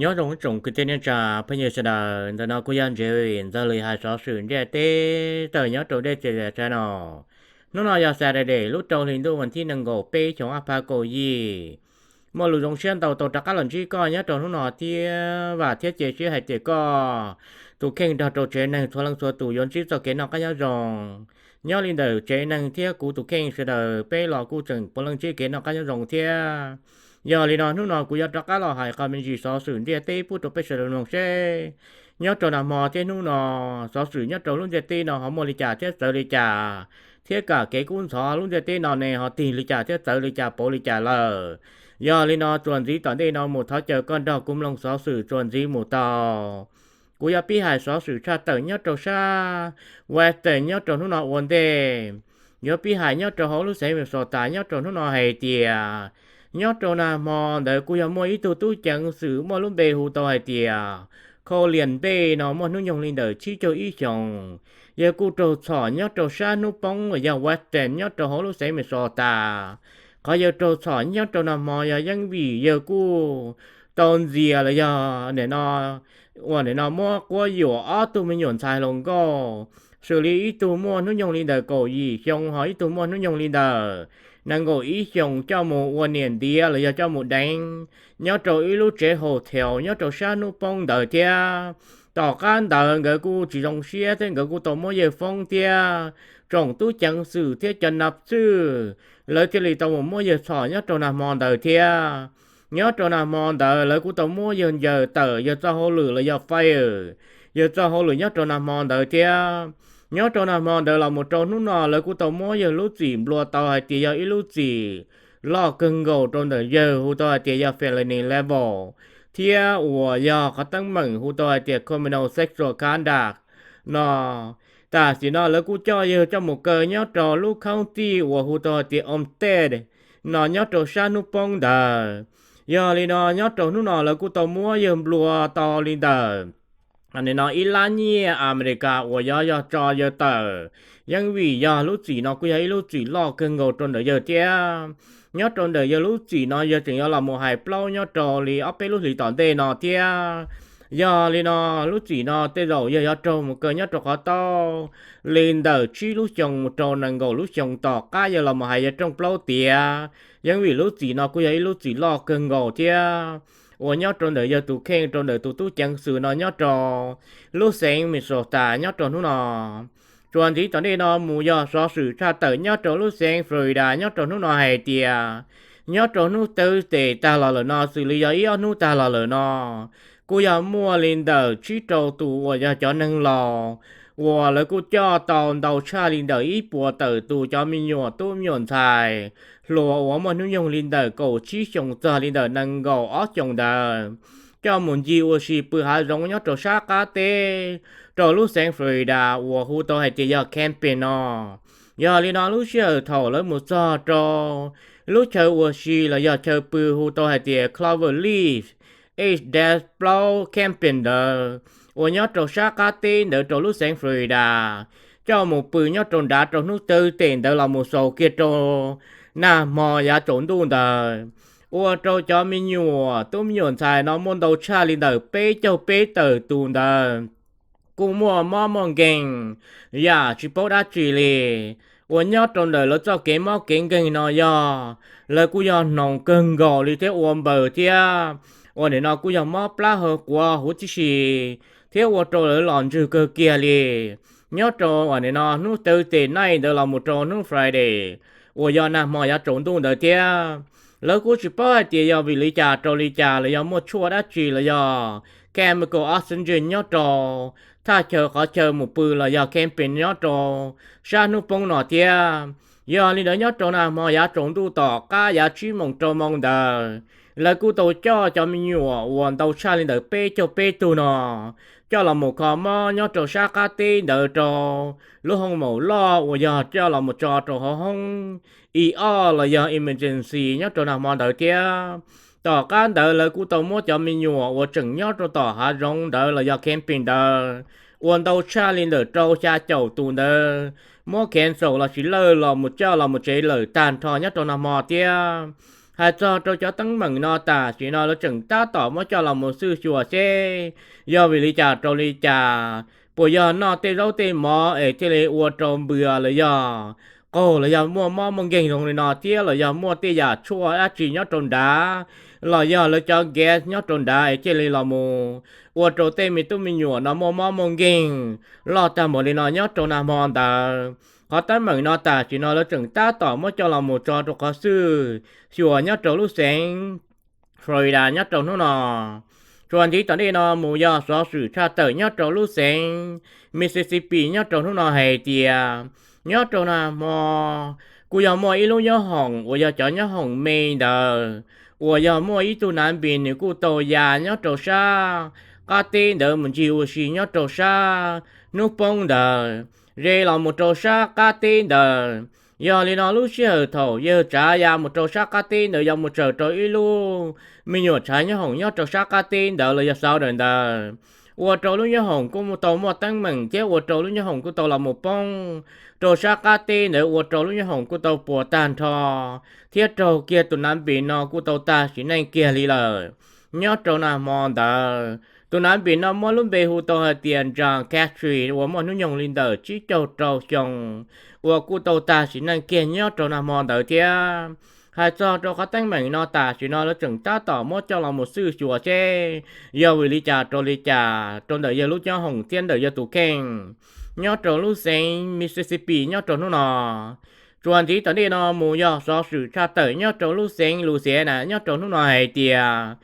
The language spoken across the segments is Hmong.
Nyob zoo ib tsoom kwv tij neej tsa phooj ywg sawv daws, ntawm no kuj yog Ntsevim Ntxawg Lis hais xov xwm ntiaj teb tawm nyob rau dej tse a tsa no. Hnub no yog Saturday lub rau hli ntuj vas thib nees nkaum peb xyoo ob phav kaum yim. Muaj lus zoo siab ntau tau rov qab los ntsib koj nyob rau hnub no thiab vam thiab cia siab hais tias koj tus kheej nrog rau tsev neeg txhua leej txhua tus yuav ntsib txoj kev noj qab nyob zoo. Nyob li ntawm tsev neeg thiab kuv tus kheej sawv daws peb los kuj tseem puav leej ntsib kev noj qab nyob zoo thiab. Yog li no hnub no kuv yuav rov qab los hais qhov me ntsis xov xwm ntiaj teb pub rau peb sawv daws mloog seb nyob rau nag hmo thiab hnub no xov xwm nyob rau lub ntiaj teb no ho muaj li cas thiab txawv li cas, thiab kam kev kub ntxhov lub ntiaj teb no ne ho tig li cas thiab txawv li cas pauv li cas lawm. Yog li no txuas ntxiv tom ntej no mus thov caw koj nrog kuv mloog xov xwm txuas ntxiv mus tau. Kuv yuav pib hais xov xwm tshaj tawm nyob rau sab Western nyob rau hnub no ua ntej. Yuav pib hais nyob rau hauv lub xeev Minnesota nyob rau hnub no hais tias nyob rau nag hmo ntawd kuj yog muaj ib tug tub ceev xwm muaj lub npe hu tau hais tias Khau Lias Npej no muaj hnub nyoog li ntawm tsib caug ib xyoos. Yawg kuj raug txhom nyob rau sab hnub poob uas yog Western nyob rau hauv lub xeev Minnesota. Qhov yawg raug txhom nyob rau nag hmo yog yeej vim yawg kuj tau ntxias los yog nim no uas nim no muab quab yuam ob tug me nyuam ntxhais hluas nkauj, xws li ib tug muaj hnub nyoog li ntawm kaum yim xyoo ho ib tug muaj hnub nyoog li ntawm nees nkaum ib xyoos coj mus ua niam ntiav los yog coj mus deev nyob rau ib lub tsev hotel nyob rau sab hnub poob ntawd thiab. Tom qab ntawd nkawd kuj tsis zoo siab thiab nkawd kuj tau muab yawg foob thiab tsoom tub ceev xwm thiab cov nab xwj lawv thiaj li tau mus muab yawg txhom nyob rau nag hmo ntawd thiab. Nyob rau nag hmo ntawd lawv kuj tau muab yawg ncaws tawm yawg txoj hauj lwm los yog fire yawg txoj hauj lwm nyob rau nag hmo ntawd thiab. Nyob rau nag hmo ntawd los mus rau hnub no lawv kuj tau muab yawg lub txim nplua tau hais tias yog ib lub txim loj kawg nkaus rau ntawm yawg hu tau hais tias yog felony level, thiab uas yog qhov teeb meem hu tau hais tias criminal sexual conduct no. Tam sim no lawv kuj coj yawg coj mus kaw nyob rau lub county uas hu tau hais tias Olmsted no nyob rau sab hnub poob ntawd. Yog li no nyob rau hnub no lawv kuj tau muab yawg nplua tau li ntawm nim no ib lab nyiaj Amelikas uas yog yog tso yawg tawm, yeej vim yog lub txim no kuj yog ib lub txim loj kawg nkaus rau ntawm yawg thiab. Nyob rau ntawm yawg lub txim no yawg tseem yuav los mus hais plaub nyob rau li ob peb lub hlis tom ntej no thiab. Yog li no lub txim no tej zaum yawg yuav raug mus kaw nyob rau qhov taub li ntawm tsib lub xyoos mus rau nees nkaum lub xyoos tom qab yawg los mus hais yawg rooj plaub tiav. Yeej vim lub txim no kuj yog ib lub txim loj kawg nkaus thiab uas nyob rau ntawm yawg tus kheej rau ntawm tus tub ceev xwm no nyob rau lub xeev Minnesota nyob rau hnub no. Tsuas ntxiv tom ntej no mus yog xov xwm tshaj tawm nyob rau lub xeev Florida nyob rau hnub no hais tias nyob rau hnub Thursday tag los lawm no xws li yog ib ob hnub tag los lawm no kuj yog muaj li ntawm tsib rau tus uas yog cov neeg laus uas lawv kuj coj tau ntau tshaj li ntawm ib puas tawm tus cov me nyuam tub me nyuam ntxhais hluas uas muaj hnub nyoog li ntawm kaum tsib xyoos txog li ntawm nees nkaum ob xyoos ntawd coj mus ncig ua si pw hav zoov nyob rau sab qab teb rau lub xeev Florida uas hu tau hais tias yog camping no. Yog li no lub sij hawm thaum lawv mus txog rau lub chaw ua si los yog chaw pw hu tau hais tias Clover Leaf Edge dash plaub camping ntawd uas nyob rau sab qab teb ntawd rau lub xeev Florida coj mus pw nyob rau nrad rau hnub Thursday ntawd los mus xaus kiag rau nag hmo yav tsaus ntuj ntawd, ua rau cov me nyuam tub me nyuam ntxhais no muaj ntau tshaj li ntawm peb caug peb tawm tus ntawd kuj muaj mob muaj nkeeg yam tsis paub dab tsi li. Uas nyob rau ntawm lawv txoj kev mob kev nkeeg no yog lawv kuj yog hnoos kawg nkaus li thiab ua npaws thiab uas nim no kuj yog mob plab haw quav huv tib si thiab ua rau lawv los ntswg kawg kiag li. Nyob rau uas nim no hnub Thursday night ntawd los mus rau hnub Friday uas yog nag hmo yav tsaus ntuj ntawd thiab. Lawv kuj tsis paub hais tias yog vim li cas rau li cas los yog muaj tshuaj dab tsi los yog chemical oxygen nyob rau thaj chaw qhov chaw mus pw los yog camping nyob rau sab hnub poob no thiab. Yog li ntawd nyob rau nag hmo yav tsaus ntuj tom qab yav tsib moos rau moos ntawd lawv kuj tau coj cov me nyuam uas ntau tshaj li ntawm peb caug peb tug no coj los mus kho mob nyob rau sab qab teb ntawd rau lub hoo maum loj uas yog coj los mus tso rau hauv hoob i ob los yog emergency nyob rau nag hmo ntawd thiab. Tom qab ntawd lawv kuj tau muab cov me nyuam uas tseem nyob rau tom hav zoov ntawd los yog camping ntawd uas ntau tshaj li ntawm rau xya caum tus ntawd muab cancel los sis lawj los mus coj los mus tsev lawm tag nrho nyob rau nag hmo thiab. Hais txog rau cov teeb meem no tam sim no lawv tseem tab tom muab coj los mus xwj xyuas seb yog vim li cas rau li cas, puas yog noj tej zaub tej mov es thiaj li ua rau npws los yog qaug los yog muaj mob muaj nkeeg zoo li no thiab los yog muaj tej yam tshuaj dab tsi nyob rau nrad, los yog lawv cov gas nyob rau nrad es thiaj li los mus ua rau tej me tub me nyuam no muaj mob muaj nkeeg loj tag npaum li no nyob rau nag hmo ntawd. Qhov teeb meem no tam sim no lawv tseem tab tom muab coj los mus tso rau qhov xwj xyuas nyob rau lub xeev Florida nyob rau hnub no. Tsuas ntxiv tom ntej no mus yog xov xwm tshaj tawm nyob rau lub xeev Mississippi nyob rau hnub no hais tias nyob rau nag hmo kuj yog muaj ib lub nyob hoom uas yog cov nyob hoom me ntawd, uas yog muaj ib tug nav npis nws kuj tau ya nyob rau sab qab teb ntawd mus ncig ua si nyob rau sab hnub poob ntawd ze los mus rau sab qab teb ntawd. Yog li no lub sij hawm thaum yawg tsav ya mus rau sab qab teb ntawd yog mus tsaws rau ib lub me nyuam tshav nyob hoom nyob rau sab qab teb ntawd los yog xauv daws ntawd, ua rau lub nyob hoom kuj tau muaj teeb meem thiab ua rau lub nyob hoom kuj tau los mus poob rau sab qab teb ntawd ua rau lub nyob hoom kuj tau puas tag nrho thiab raug kiag tus nav npis no kuj tau tag sim neej kiag li lawm. Nyob rau nag hmo ntawd tus nav npis no muab lub npe hu tau hais tias John Cassidy uas muaj hnub nyoog li ntawm tsib caug rau xyoo uas kuj tau tag sim neej kiag nyob rau nag hmo ntawd thiab. Hais txog rau qhov teeb meem no tam sim no lawv tseem tab tom muab coj los mus xwj xyuas seb yog vim li cas rau li cas rau ntawm yawg lub nyob hoom thiab ntawm yawg tus kheej nyob rau lub xeev Mississippi nyob rau hnub no. Tsuas ntxiv tom ntej no mus yog xov xwm tshaj tawm nyob rau lub xeev Louisiana nyob rau hnub no hais tias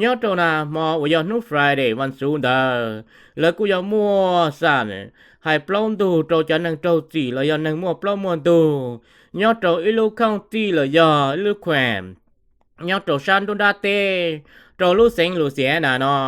nyob rau nag hmo uas yog hnub Friday vas xuv ntawd lawv kuj yog muaj xam hais plaub ntug rau cov neeg raug txim los yog neeg muaj plaub muaj ntug nyob rau ib lub khooj tij los yog ib lub khuam nyob rau sab nruab nrab teb rau lub xeev Louisiana no.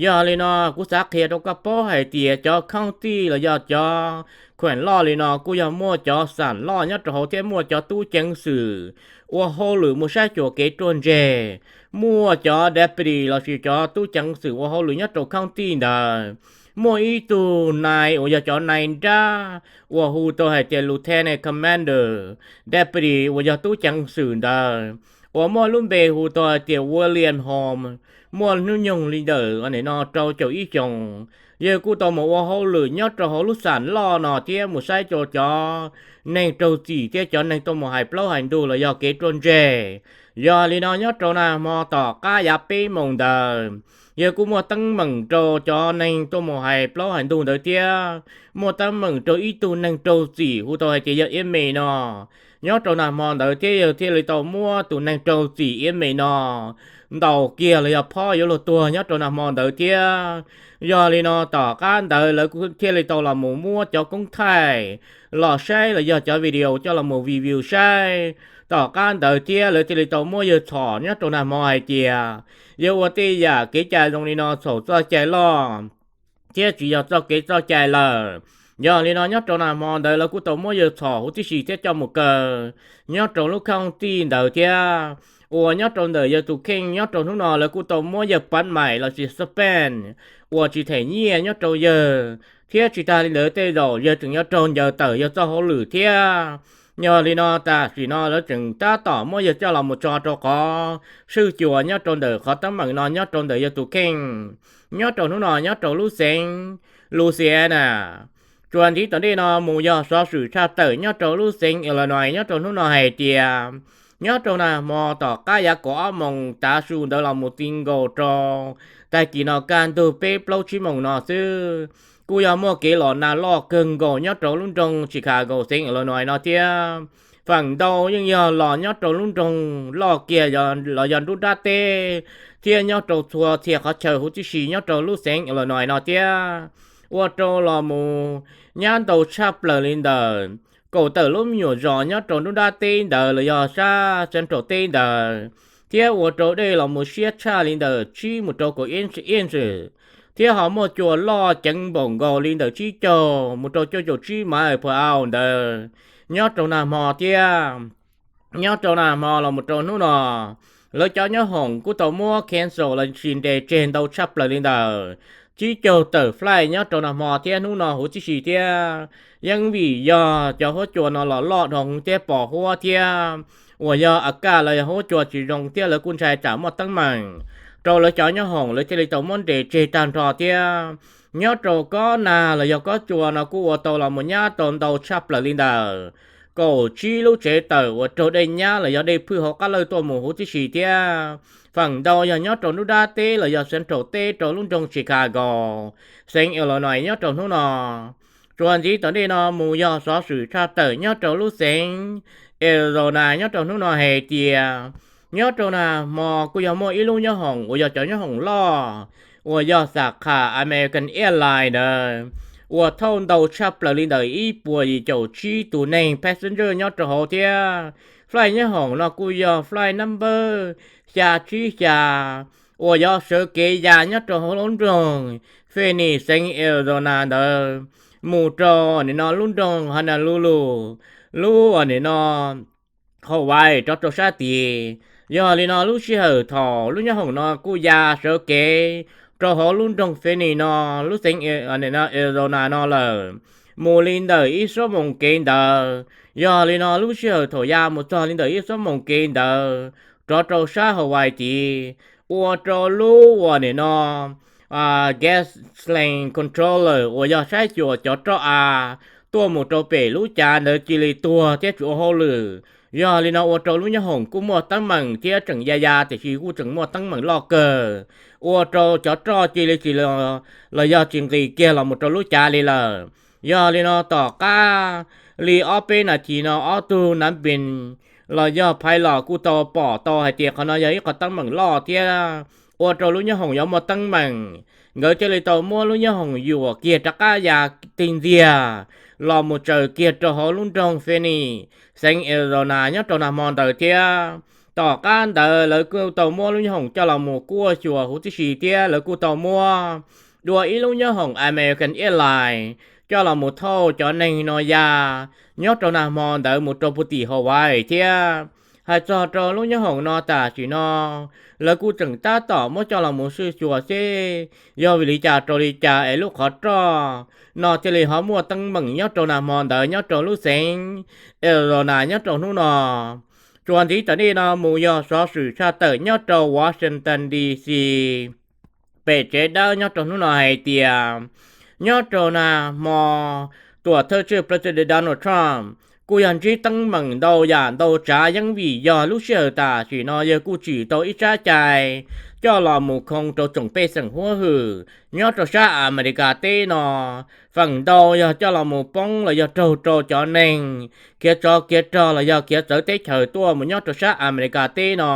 Yog li no kuv xav qhia rau koj paub hais tias cov khooj tij los yog cov khuam loj li no kuj yog muaj cov xam loj nyob rau hauv thiab muaj cov tub ceev xwm ua hauj lwm mus saib xyuas kev ruaj ntseg, muaj cov deputy lossis cov tub ceev xwm ua hauj lwm nyob rau khooj tij ntawd. Muaj ib tug nai uas yog cov nai nrab uas hu tau hais tias lieutenant commander, deputy uas yog tub ceev xwm ntawd uas muaj lub npe hu tau hais tias William Holmes, muaj hnub nyoog li ntawm no rau caum ib xyoos. Yawg kuj tau mus ua hauj lwm nyob rau hauv lub xam loj no thiab mus saib rau cov neeg raug txim thiab cov neeg tuaj mus hais plaub hais ntug los yog kev ruaj ntseg. Yog li no nyob rau nag hmo tom qab yav peb moos ntawd yawg kuj muaj teeb meem rau cov neeg tuaj mus hais plaub hais ntug ntawd thiab muaj teeb meem rau ib tug neeg raug txim hu tau hais tias yog Ib Me no nyob rau nag hmo ntawd thiab yawg thiaj li tau muab tus neeg raug txim Ib Me no ntaus kiag los yog phob yuav luag tuag nyob rau nag hmo ntawd thiab. Yog li no tom qab ntawd lawv kuj thiaj li tau los mus muab cov koob thaij los saib los yog cov video coj los mus review saib. Tom qab ntawd thiab lawv thiaj li tau muab yawg txhom nyob rau nag hmo hais tias yawg ua tej yam kev cai zoo li no txhaum txoj cai loj thiab tsis yog txoj kev txoj cai lawm. Yog li no nyob rau nag hmo ntawd lawv kuj tau muab yawg txhom huv tib si thiab coj mus kaw nyob rau lub khooj tij ntawd thiab. Uas nyob rau ntawm yawg tus kheej nyob rau hnub no lawv kuj tau muab yawg pav maim lossis suspend uas tsis them nyiaj nyob rau yawg, thiab tsis tag li ntawd tej zaum yawg tseem yuav raug ncaws tawm yawg txoj hauj lwm thiab. Yog li no tam sim no lawv tseem tab tom muab yawg coj los mus tso rau qhov swj cuas nyob rau ntawm qhov teeb meem no nyob rau ntawm yawg tus kheej nyob rau hnub no nyob rau lub xeev Louisiana. Tsuas ntxiv tom ntej no mus yog xov xwm tshaj tawm nyob rau lub xeev Illinois nyob rau hnub no hais tias nyob rau nag hmo tom qab yav kaum ob moos tav su ntawd los mus ti nkaus rau tag kis no kaj ntug peb plaub tsib moos no xwb, kuj yog muaj kev los nag loj kawg nkaus nyob rau lub nroog Chicago xeev Illinois no thiab. Feem ntau yeej yog los nyob rau lub nroog loj kiag los yog nruab nrab teb thiab nyob rau txhua txhia qhov chaw huv tib si nyob rau lub xeev Illinois no thiab, ua rau los mus nyab ntau tshaj plaws li ntawm kaum tawm lub me nyuam zos nyob rau nruab nrab teb ntawd los yog sab central teb ntawd, thiab ua rau dej los mus siab tshaj li ntawm tsib mus rau kaum inch, thiab ho muaj cua loj ceev npaum nkaus li ntawm tsib caug mus rau cuaj caum tsib maiv per hour ntawd nyob rau nag hmo thiab. Nyob rau nag hmo los mus rau hnub no, lawv cov nyob hoom kuj tau muab cancel los sis nres tseg ntau tshaj plaws li ntawm tsib caug tawm flight nyob rau nag hmo thiab hnub no huv tib si thiab. Yeej vim yog cov huab cua no los loj dhau thiab pos huab thiab uas yog a kaj los yog huab cua tsis zoo thiab lawv kuj ntshai tsam muaj teeb meem rau lawv cov nyoob hoom, lawv thiaj li tau muab nres tseg tag nrho thiab. Nyob rau kob nag los yog kob cua no kuj ua tau los mus nyab tau ntau tshaj plaws li ntawm kaum tsib lub tsev tawm uas raug dej nyab los yog dej phwj hauv qab lawj tuaj mus huv tib si thiab. Feem ntau yog nyob rau nruab nrab teb los yog central teb rau lub nroog Chicago, xeev Illinois nyob rau hnub no. Tsuas ntxiv tom ntej no mus yog xov xwm tshaj tawm nyob rau lub xeev Arizona nyob rau hnub no hais tias nyob rau nag hmo kuj yog muaj ib lub nyoob hoom uas yog cov nyoob hoom loj uas yog xa khas American Airlines ntawd uas thauj ntau tshaj plaws li ntawm ib puas yim caum tsib tus neeg passenger nyob rau hauv thiab. Flight nyoob hoom no kuj yog flight number xya tsib xya uas yog sawv kev ya nyob rau hauv lub nroog Phoenix xeev Arizona ntawd mus rau nim no lub nroog Honolulu, lub nim no Hawaii rov rau sab tid. Yog li no lub sij hawm thaum lub nyoob hoom no kuj ya sawv kev rau hauv lub nroog Phoenix no, lub xeev Arizona no lawm, mus li ntawm ib xuab moos kev ntawd. Yog li no lub sij hawm thaum ya mus txog li ntawm ib xuab moos kev ntawd rov rau sab Hawaii tid, ua rau lub uas nim no gasoline controller uas yog saib xyuas cov roj av tuaj mus rau pem lub cav ntawd cia li tuag thiab tsis ua hauj lwm. Yog li no ua rau lub nyoob hoom kuj muaj teeb meem thiab tseem ya ya tiam sis kuj tseem muaj teeb meem loj kawg, ua rau cov roj cia li tsis los yog tsis nqis kiag los mus rau lub cav li lawm. Yog li no tom qab li ob peb nas this no ob tug nav pis los yog phais los kuj tau pom tau hais tias qhov no yog ib qhov teeb meem loj thiab ua rau lub nyoob hoom yuav muaj teeb meem. Nkawd thiaj li tau muab lub nyoob hoom yuam kiag rov qab ya tig ntxiag los mus tsaws kiag rau hauv lub nroog Phoenix xeev Arizona nyob rau nag hmo ntawd thiab. Tom qab ntawd lawv kuj tau muab lub nyoob hoom coj los mus kuaj xyuas huv tib si thiab lawv kuj tau muab dua ib lub nyoob hoom American Airlines coj los mus thauj cov neeg no ya nyob rau nag hmo ntawd mus rau puag tim Hawaii thiab. Hais txog rau lub nyoob hoom no tam sim no lawv kuj tseem tab tom muab coj los mus sib xyuas seb yog vim li cas rau li cas es lub qhov roj no thiaj li ho muaj teeb meem nyob rau nag hmo ntawd nyob rau lub xeev Arizona nyob rau hnub no. Tsuas ntxiv tom ntej no mus yog xov xwm tshaj tawm nyob rau Washington D C pem tsev dawb nyob rau hnub no hais tias nyob rau nag hmo tuam thawj tswj President Donald Trump kuj yog ntsib teeb meem ntau yam ntau tsav yeeb vim yog lub sij hawm tam sim no yawg kuj tsim tau ib tsab cai coj los mus khoo rau tsoom pej xeem huab hwm nyob rau sab Amelikas teb no. Feem ntau yog coj los mus poob los yog raug rau cov neeg khiav tsov khiav rog los yog khiav txawv teb chaws tuaj mus nyob rau sab Amelikas teb no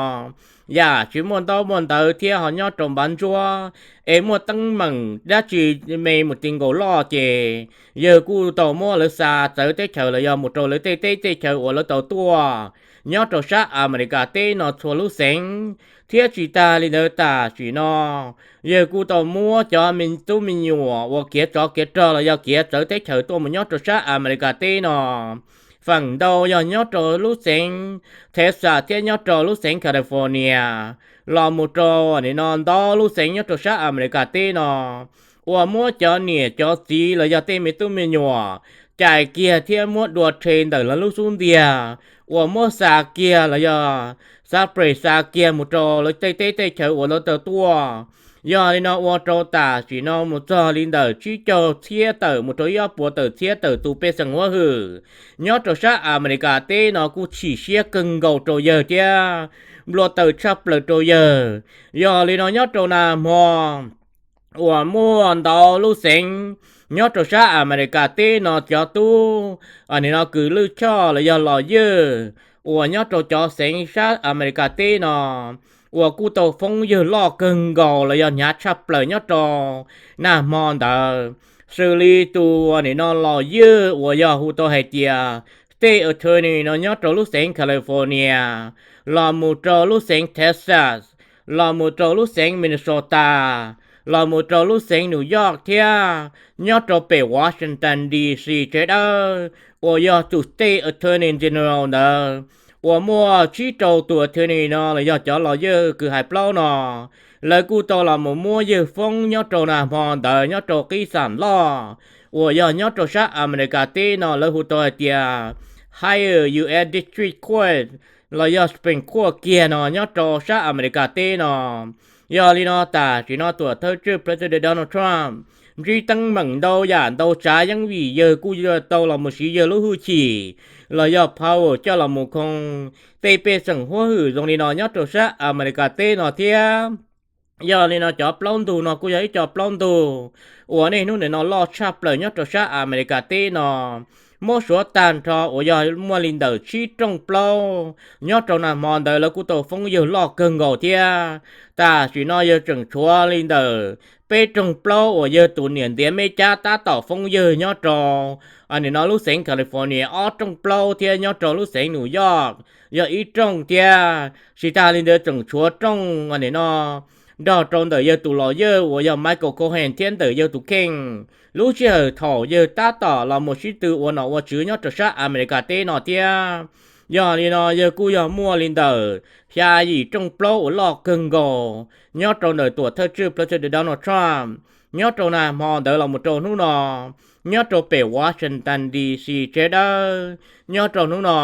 yam tsis muaj ntaub muaj ntawv thiab ho nyob rau npav ntsuab es muaj teeb meem dab tsi me mus ti nkaus loj ces yawg kuj tau muab lawv xa txawv teb chaws los yog mus rau lawv tej teb tej chaws uas lawv tau tuaj nyob rau sab Amelikas teb no txhua lub xeev. Thiab tsis tas li ntawd tam sim no yawg kuj tau muab cov me tub me nyuam uas khiav tsov khiav rog los yog khiav txawv teb chaws tuaj mus nyob rau sab Amelikas teb no feem ntau yog nyob rau lub xeev Texas thiab nyob rau lub xeev California los mus rau nim no ntau lub xeev nyob rau sab Amelikas teb no uas muab cov niam cov txiv los yog tej me tub me nyuam cais kiag thiab muab dua rhe ntawm lawv lub xub ntiag uas muab xa kiag los yog xa pres xa kiag mus rau lawv tej teb tej chaws uas lawv tau tuaj. Yog li no ua rau tam sim no mus txog li ntawm tsib caug txhiab tawm mus rau ib ob puas tawm txhiab tawm tus pej xeem huab hwm nyob rau sab Amelikas teb no kuj chim siab kawg nkaus rau yawg thiab nplua taws tshaj plaws rau yawg. Yog li no nyob rau nag hmo uas muaj ntau lub xeev nyob rau sab Amelikas teb no cov tub nim no kws lwj choj los yog los ywj uas nyob rau cov xeev sab Amelikas teb no uas kuj tau foob yawg loj kawg nkaus los yog hnyav tshaj plaws nyob rau nag hmo ntawd, xws li tus nim no los ywj uas yog hu tau hais tias state attorney no nyob rau lub xeev California, los mus rau lub xeev Texas, los mus rau lub xeev Minnesota, los mus rau lub xeev New York thiab nyob rau pem Washington D C tsev dawb uas yog tus state attorney general ntawd uas muaj tsib rau tus attorney no los yog cov los ywj kws hais plaub no, lawv kuj tau los mus muab yawg foob nyob rau nag hmo ntawd nyob rau qib xam loj uas yog nyob rau sab Amelikas teb no lawv hu tau hais tias Higher U S District Court los yog Spain qhuaj kiag no nyob rau sab Amelikas teb no. Yog li no tam sim no tuam thawj tswj President Donald Trump ntsib teeb meem ntau yam ntau tsav yeeb vim yawg kuj yuav tau los mus siv yawg lub hwj chim los yog power coj los mus khoo tej pej xeem huab hwm zoo li no nyob rau sab Amelikas teb no thiab. Yog li no cov plaub ntug no kuj yog ib co plaub ntug uas niaj hnub nim no loj tshaj plaws nyob rau sab Amelikas teb no. Muab suav tag nrho uas yog muaj li ntawm tsib rooj plaub nyob rau nag hmo ntawd lawv kuj tau foob yawg loj kawg nkaus thiab. Tam sim no yawg tseem tshuav li ntawm peb rooj plaub uas yawg tus niam ntiav me cab tab tom foob yawg nyob rau nim no lub xeev California ob rooj plaub thiab nyob rau lub xeev New York yog ib rooj thiab. Tsis tas li ntawd tseem tshuav rooj nim no nrog rau ntawm yawg tus lawyer uas yog Michael Cohen thiab ntawm yawg tus kheej lub sij hawm thaum yawg tab tom los mus sib tw ua nom ua tswv nyob rau sab Amelikas teb no thiab. Yog li no yawg kuj yog muaj li ntawm xya yim rooj plaub uas loj kawg nkaus nyob rau ntawm tuam thawj tswj President Donald Trump nyob rau nag hmo ntawd los mus rau hnub no nyob rau pem Washington D C tsev dawb nyob rau hnub no.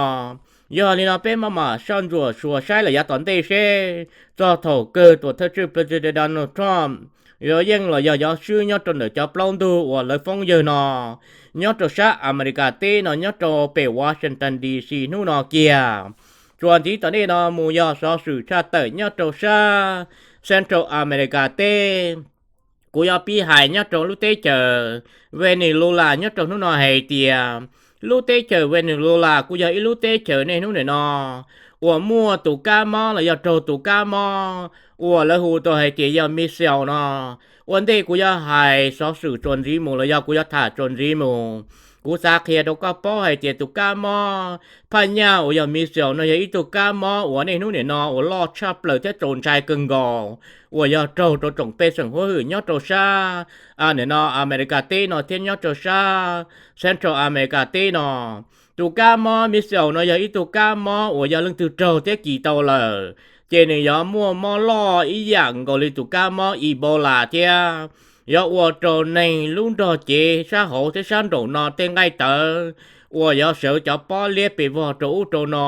Yog li no peb mam mam soj ntsuam suas saib lawm yav tom ntej seb txog thaum kawg tuam thawj tswj President Donald Trump yuav yeej los yog yuav swb nyob rau ntawm cov plaub ntug uas lawv foob yawg no nyob rau sab Amelikas teb no nyob rau pem Washington D C hnub no kiag. Tsuas ntxiv tom ntej no mus yog xov xwm tshaj tawm nyob rau sab Central America teb. Kuv yuav pib hais nyob rau lub teb chaws Venezuela nyob rau hnub no hais tias lub teb chaws Venezuela kuj yog ib lub teb chaws niaj hnub nim no uas muaj tus kab mob los yog raug tus kab mob uas lawv hu tau hais tias yog measles no. Ua ntej kuv yuav hais xov xwm txuas ntxiv mus los yog kuv yuav tham txuas ntxiv mus, kuv xav qhia rau koj paub hais tias tus kab mob phaj nyaj uas yog measles no yog ib tug kab mob uas niaj hnub nim no uas loj tshaj plaws thiab txaus ntshai kawg nkaus uas yog raug rau tsoom pej xeem huab hwm nyob rau sab nim no Amelikas teb no thiab nyob rau sab Central America teb no. Tus kab mob measles no yog ib tug kab mob uas yog leej twg raug thiab kis tau lawm ces nws yuav muaj mob loj ib yam nkaus li tus kab mob Ebola thiab. Yuav ua rau neeg lub nrog cev sab hauv thiab sab nraum no tej nqaij tawv uas yuav sawv cov pob liab pes vog rau ub rau no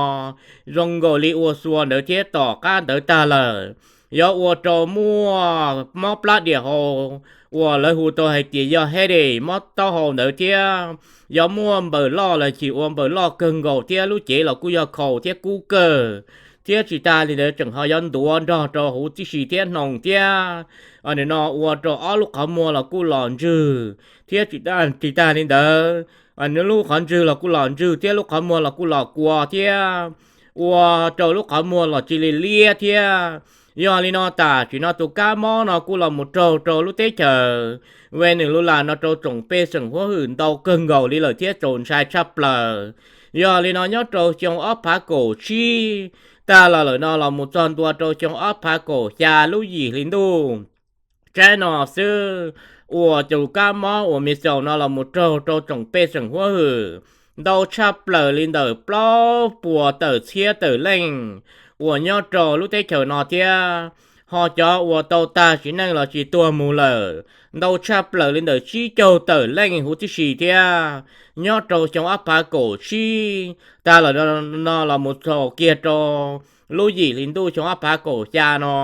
zoo nkaus li ua xua ntawd thiab tom qab ntawd tag lawm. Yuav ua rau muaj mob plab diam hau uas lawv hu tau hais tias yog headache mob taub hau ntawd thiab. Yuav muaj npaws loj los chim ua npaws loj kawg nkaus thiab lub cev los kuj yog khaus thiab kub kawg, thiab tsis tas li ntawd tseem ho yuav ntuav nrog rau huv tib si thiab hnoos thiab. Nim no ua rau ob lub qhov muag los kuj los ntswg thiab tsis tas li ntawd, nws lub qhov ntswg los kuj los ntswg thiab lub qhov muag los kuj los kua thiab, ua rau lub qhov muag los cia li liab thiab. Yog li no tam sim no tus kab mob no kuj los mus raug rau lub teb chaws Venezuela no rau tsoom pej xeem huab hwm ntau kawg nkaus li lawm thiab txaus ntshai tshaj plaws. Yog li no nyob rau xyoo ob phav kaum tsib tag los lawm no los mus txog ntua rau xyoo ob phav kaum xya lub yim hli ntuj tsaib no xwb, uas tus kab mob uas measles no los mus raug rau tsoom pej xeem huab hwm ntau tshaj plaws li ntawm plaub puas tawm txhiab tawm leej uas nyob rau lub teb chaws no thiab. Ho cov uas tau tag sim neej los sis tuag mus lawm ntau tshaj plaws li ntawm tsib caug tawm leej huv tib si thiab. Nyob rau xyoo ob phav kaum tsib tag lawm no los mus txog kiag rau lub yim hli ntuj xyoo ob phav kaum xya no,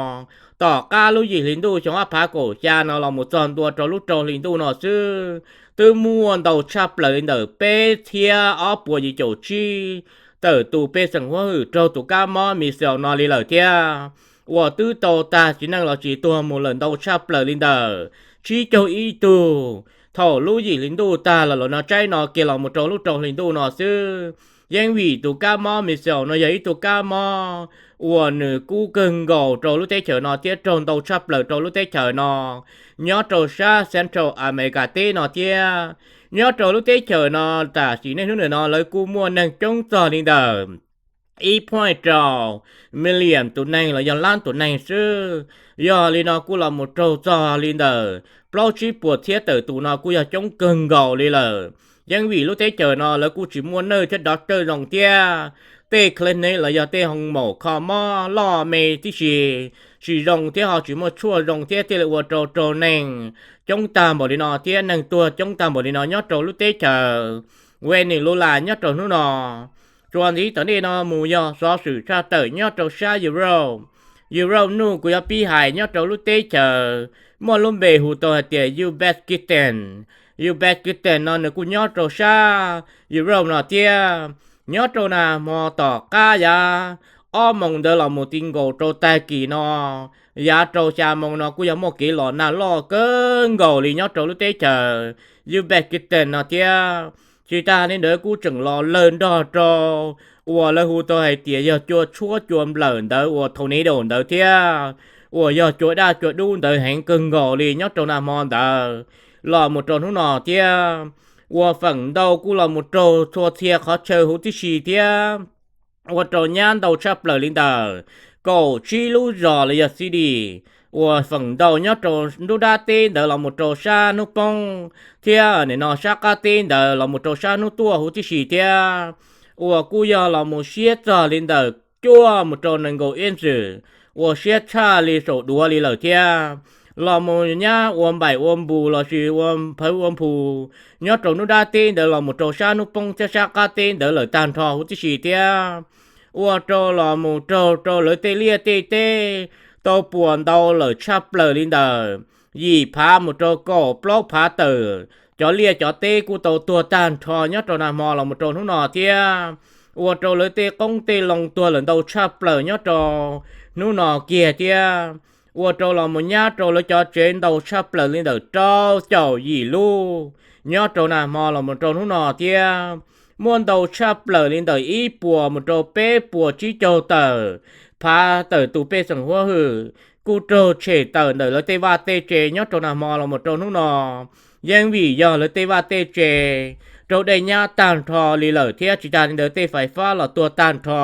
tom qab lub yim hli ntuj xyoo ob phav kaum xya no los mus txog ntua rau lub rau hli ntuj no xwb, twb muaj ntau tshaj plaws li ntawm peb txhiab ob puas yim caum tsib tawm tus pej xeem huab hwm raug tus kab mob measles no li lawm thiab. Uas twb tau tag sim neej los sis tuag mus lawm ntau tshaj plaws li ntawm tsib caug ib tug thaum lub yim hli ntuj tag los lawm no tsaib no kiag los mus rau lub rau hli ntuj no xwb. Yeej vim tus kab mob measles no yog ib tug kab mob uas nws kub kawg nkaus rau lub teb chaws no thiab raug ntau tshaj plaws rau lub teb chaws no nyob rau sab Central America teb no thiab. Nyob rau lub teb chaws no tam sim niaj hnub nim no lawv kuj muaj neeg coob txog li ntawm ib point rau million tus neeg los yog lab tus neeg xwb. Yog li no kuj los mus raug txog li ntawm plaub tsib puas txhiab tawm tus no kuj yog coob kawg nkaus li lawm. Yeej vim lub teb chaws no lawv kuj tsis muaj nurse thiab doctor zoo thiab, tej clinic los yog tej hoo maum kho mob loj me tib si tsis zoo thiab ho tsis muaj tshuaj zoo thiab thiaj li ua rau raug neeg coob tag npaum li no thiab neeg tuag coob tag npaum li no nyob rau lub teb chaws Venezuela nyob rau hnub no. Tsuas ntxiv tom ntej no mus yog xov xwm tshaj tawm nyob rau sab Europe. Europe nuj kuv yuav pib hais nyob rau lub teb chaws muaj lub npe hu tau hais tias Uzbekistan. Uzbekistan no nws kuj nyob rau sab Europe no thiab. Nyob rau nag hmo tom qab yav ob moos ntawd los mus ti nkaus rau tag kis no, yav rau xya moos no kuj yog muaj kev los nag loj kawg nkaus li nyob rau lub teb chaws Uzbekistan no thiab. Tsis tas li ntawd kuj tseem los lawg nrog rau uas lawv hu tau hais tias yog cua tshuab cua nplawm ntawd uas tornado ntawd thiab, uas yog cua daj cua dub ntawd heev kawg nkaus li nyob rau nag hmo ntawd los mus rau hnub no thiab. Uas feem ntau kuj los mus raug txhua txhia qhov chaw huv tib si thiab. Ua rau nyab ntau tshaj plaws li ntawm kaum tsib lub zos los yog city uas feem ntau nyob rau nruab nrab teb ntawd los mus rau sab hnub poob thiab nim no sab qab teb ntawd los mus rau sab hnub tuaj huv tib si thiab. Uas kuj yog los mus siab txog li ntawm cuaj mus rau nees nkaum ib ntxwm, uas siab tshaj li saum duav li lawm thiab. Los mus nyab ua npaim ua npus lossis ua phawv ua nphus nyob rau nruab nrab teb ntawd los mus rau sab hnub poob thiab sab qab teb ntawd lawm tag nrho huv tib si thiab. Ua rau los mus raug rau lawv tej liaj tej teb tau puas ntau lawm tshaj plaws li ntawm yim phav mus rau kaum plaub phav tawm, cov liaj cov teb kuj tau tuag tag nrho nyob rau nag hmo los mus rau hnub no thiab. Ua rau lawv tej qoob tej loo tuag lawm ntau tshaj plaws nyob rau hnub no kiag thiab. Ua rau los mus nyab rau lawv cov tsev ntau tshaj plaws li ntawm rau caum yim lub nyob rau nag hmo los mus rau hnub no thiab. Muaj ntau tshaj plaws li ntawm ib puas mus rau peb puas tsib caug tawm phav tawm tus pej xeem huab hwm kuj raug tshem tawm ntawm lawv tej vaj tej tse nyob rau nag hmo los mus rau hnub no. Yeej vim yog lawv tej vaj tej tse raug dej nyab tag nrho li lawm thiab tsis tas li ntawd tej fais fab los tuag tag nrho